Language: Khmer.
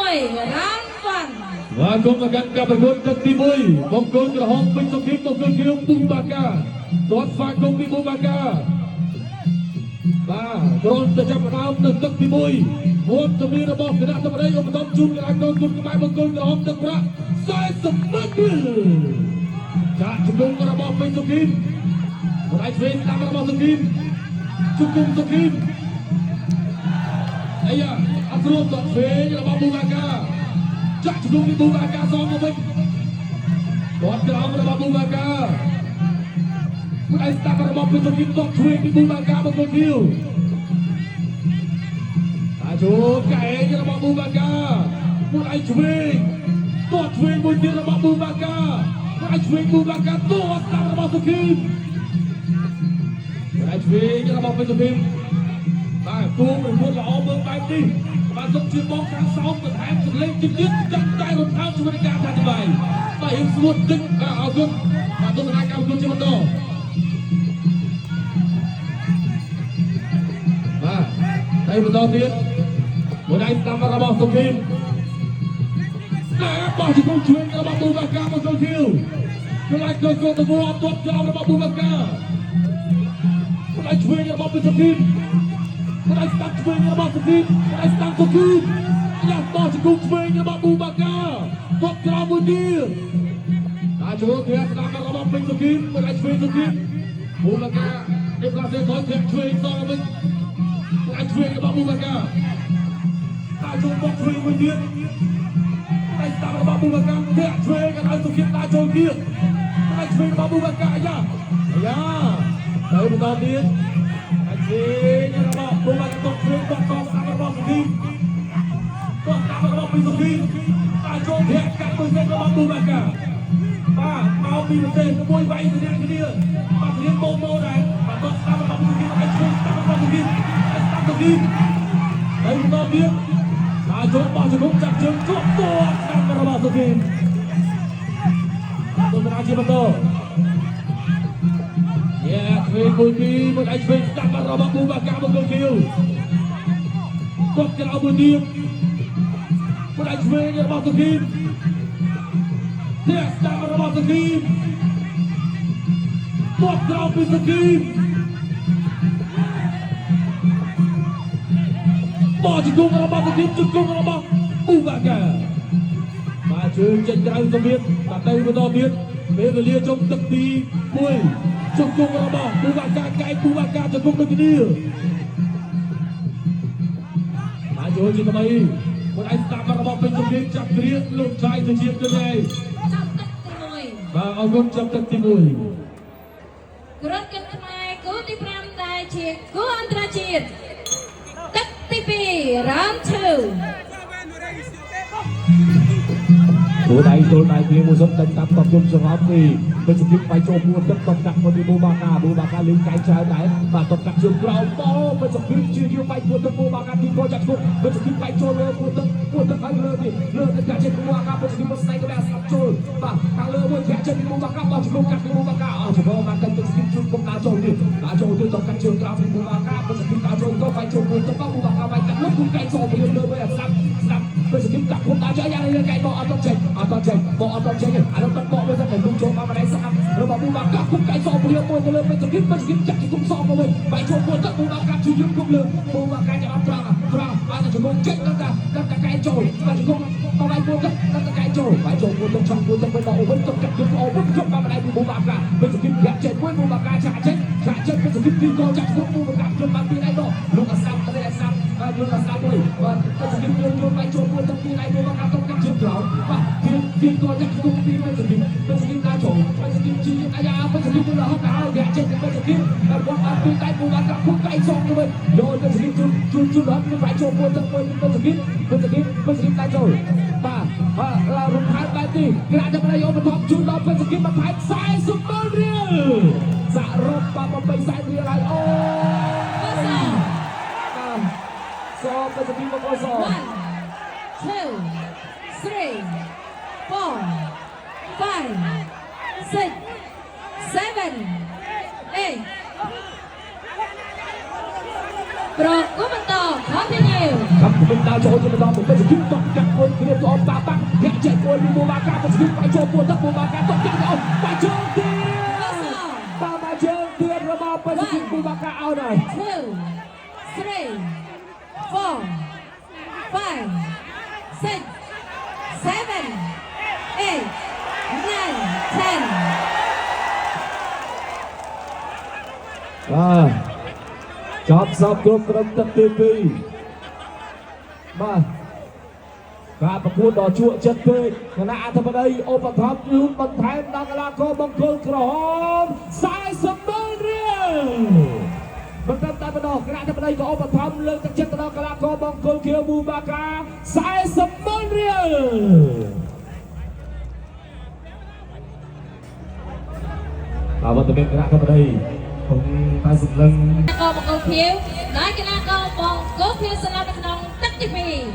1 round 1 បាទគុំមកកាន់ការប្រកួតទឹកទី1បង្គោលក្រហមពេញសុខីបង្គោលខៀវពូបាកាទាត់ស្វាគមន៍ពីពូបាកាបាទក្រុមទៅចាប់ផ្ដើមនៅទឹកទី1វត្តមានរបស់គណៈធិបតីឧបត្ថម្ភជូនកីឡាករគុណខ្មែរបង្គោលក្រហមទឹកប្រាក់40ម៉ឺនរៀលចាក់ជង្គង់របស់ពេញសុខីម្ដាយឆ្វេងស្ដាំរបស់សុខីជង្គង់សុខីអាយ៉ាអត់ស្រួលទាត់ឆ្វេងរបស់ពូបាកា ចាក់ជង្គង់ពីប៊ូបាកាសងមកវិញគាត់ក្រោមរបស់ប៊ូបាកាផ្ដៃស្ដាប់របស់ពិសុគីតកឆ្វេងពីប៊ូបាកាមកទៅគៀវតាជូកែងរបស់ប៊ូបាកាផ្ដៃឆ្វេងតកឆ្វេងមួយទៀតរបស់ប៊ូបាកាផ្ដៃឆ្វេងប៊ូបាកាតកស្ដាប់របស់សុគីផ្ដៃឆ្វេងរបស់ពិសុគីបាទគូប្រកួតល្អមើលបែបនេះបាទសុំជាបងខាងសោមបន្ថែមសម្លេងជាតិទៀតចាក់តែរំខានជាមួយនឹងការថាបាយបាទរៀងស្ងួតតិចបាទអរគុណបាទទស្សនាកម្មគុណជាបន្តបាទហើយបន្តទៀតមួយដៃស្ដាំរបស់សុគីមតែបោះជង្គង់ឆ្វេងរបស់ប៊ូបាកាមកចូលខៀវកន្លែងកូកូទៅអត់ទាត់ចោលរបស់ប៊ូបាកាមួយដៃឆ្វេងរបស់សុគីម ម្ដាយស្ដាប់ឆ្វេងរបស់សុគីម្ដាយស្ដាប់សុគីយ៉ាបោះជង្គង់ឆ្វេងរបស់ប៊ូបាកាទាត់ក្រោមមួយទៀតតាចូលធាស្ដាប់របស់ពេញសុគីម្ដាយឆ្វេងសុគីប៊ូបាកាដេប្លាសេថយធាក់ឆ្វេងសងវិញម្ដាយឆ្វេងរបស់ប៊ូបាកាតាចូលបោះឆ្វេងមួយទៀតម្ដាយស្ដាប់របស់ប៊ូបាកាធាក់ឆ្វេងក៏ឲ្យសុគីតាចូលទៀតម្ដាយឆ្វេងរបស់ប៊ូបាកាយ៉ាយ៉ាទៅបន្តទៀត អាជេរបស់ពុំបានតភ្លើងបកកស្ដាប់របស់សុគីកស្ដាប់របស់ពីសុគីតាចូលធាក់កាត់មួយសេតរបស់ប៊ូបាកាបាទមកពីប្រទេសមួយវាយទៅគ្នាបាទរៀនម៉ូម៉ូដែរបាទកស្ដាប់របស់សុគីឲ្យជួយស្ដាប់របស់សុគីឲ្យស្ដាប់សុគីហើយបន្តទៀតតាចូលបោះជង្គង់ចាប់ជើងជាប់តស្ដាប់របស់សុគីទស្សនាជាបន្តយ៉ាឆ្វេងមួយពីរមួយដៃឆ្វេងស្ដាប់របស់ប៊ូបាកាមកគៀវគាត់ក្រៅមួយទៀតមួយដៃឆ្វេងរបស់សុគីធាក់ស្ដាប់របស់សុគីគាត់ក្រៅពីសុគីបោះជង្គង់របស់សុគីជង្គង់របស់ប៊ូបាកាបាទជើងចេញក្រៅសម្ៀបបាទទៅបន្តទៀតពេលវេលាជុំទឹកទី1ជង្គង់របស់ប៊ូបាកាកែកប៊ូបាកាជង្គង់ដូចគ្នាបាទចូលជាថ្មីមួយឯងស្ដាប់របស់ពេញសុគីចាប់គ្រាលោកឆៃទៅជាទៅហើយ ចាប់ទឹកទី បាទអរគុណចាប់ទឹកទី1 1ក្រិតកិនខ្មែរគូទី5ដែលជាគូអន្តរជាតិទឹកទី2 round 2 ទោះដៃទល់ដៃគ្នាមួយសុំតែតាមតបយំសងំពីពេជ្រគីបបាយចូលមួទឹកតបកាត់មកពីប៊ូបាកាប៊ូបាកាលេងកែច្រើនដែរបាទតបកាត់ជើងក្រោមបោពេជ្រគីជាយបាយមួទឹកប៊ូបាកាទីកចាក់ឈុតពេជ្រគីបាយចូលលើមួទឹកមួទឹកហើយលើទៀតលើទៅកាត់ជើងប៊ូបាកាពេជ្រគីមកស្នៃក៏ដែរស្ដាប់ចូលបាទខាងលើមួយធាក់ជើងពីប៊ូបាកាបោះជង្គង់កាត់ពីប៊ូបាកាអស់ជង្គង់មកកាន់ពេជ្រគីជុំគុំដើរចូលទៀតដើរចូលទៀតតបកាត់ជើងក្រោមពីប៊ូបាកាពេជ្រគីដើរចូលក៏បាយចូលមួទឹកប៊ូបាកាបាយកាត់លុបគុំកែចូលពីលើវិញស្ដាប់ស្ដាប់ពេជ្រគីកាត់គុំដើរចូលយ៉ាងនេះកែបោះអត់ទៅចេញអត់ទៅចេញបោះអត់ទៅចេញអានោះតបមួយទៅគុំចូលមកម្ដងស្អាតរបស់ប៊ូបាកាគុំកែសព្រាមួយទៅលើពេជ្រគីពេជ្រគីចាក់គុំសមកវិញបាយចូលមួយទឹកប៊ូបាកាជួយយើងគុំលើប៊ូបាកាចាំអត់ត្រង់ត្រង់បាទជង្គង់ចេញដល់តែដល់តែកែចូលបាទជង្គង់មកបាយមួយទឹកដល់តែកែចូលបាយចូលមួយទឹកឆក់មួយទឹកវិញមកអូវិញទឹកកាត់ជង្គង់អូវិញជុំមកម្ដងពីប៊ូបាកាពេជ្រគីយ៉ាក់ចេញមួយប៊ូបាកាចាក់ចេញចាក់ចេញពេជ្រគីទីកចាក់គុំប៊ូបាកាជុំបានពីដៃដល់លោកអាសាប់ទៅអាសាប់បាទលោកអាសាប់មួយបាទពេជ្រគីយល់បាយចូលមួយទឹកពីដៃប៊ូបាកាទឹកកាត់ជើងក្រោមបាទទីទីកចាក់គុំពីពេជ្រគីពេជ្រគីដើរចូលពេជ្រគីជីអាយ៉ាពេជ្រគីទៅរហូតដល់យ៉ាចេញពេជ្រគីបាទគាត់បានពីដៃប៊ូបាកាគុំកៃសងទៅវិញយកពេជ្រគីជូនជូនជូនដល់បាយចូលមួយទឹកមួយពេជ្រគីពេជ្រគីពេជ្រគីដើរចូលបាទបាទរំខានបែបនេះក្រាក់តែម្ដងយកបន្ថប់ជូនដល់ពេជ្រគីបន្ថែម40ម៉ឺនរៀលសរុបបាទ8សែនរៀលហើយអូបាទសពេជ្រគីមកអូស 1 2 3 4 5 6 7 8ប្រគំបន្ត continue ครับผมเป็นดาวโจรจะมาดองผมเป็นจะขึ้นตอกกัดคน 5 6 7 8 9 10. បាទចប់សពគ្រប់ត្រឹមទឹកទី2បាទការប្រកួតដ៏ជក់ចិត្តពេកគណៈអធិបតីឧបត្ថម្ភជូនបន្ថែមដល់កីឡាករបង្គោលក្រហម40ម៉ឺនរៀលមិនត្រឹមតែប៉ុណ្ណោះគណៈអធិបតីក៏ឧបត្ថម្ភលើកទឹកចិត្តទៅដល់កីឡាករបង្គោលខៀវប៊ូបាកា40ម៉ឺនរៀលបាទវត្តមានគណៈអធិបតីគង់តែសម្លឹង កបង្គោលខៀវដោយកីឡាករបង្គោលខៀវស្លាប់នៅក្នុងទឹកទី2។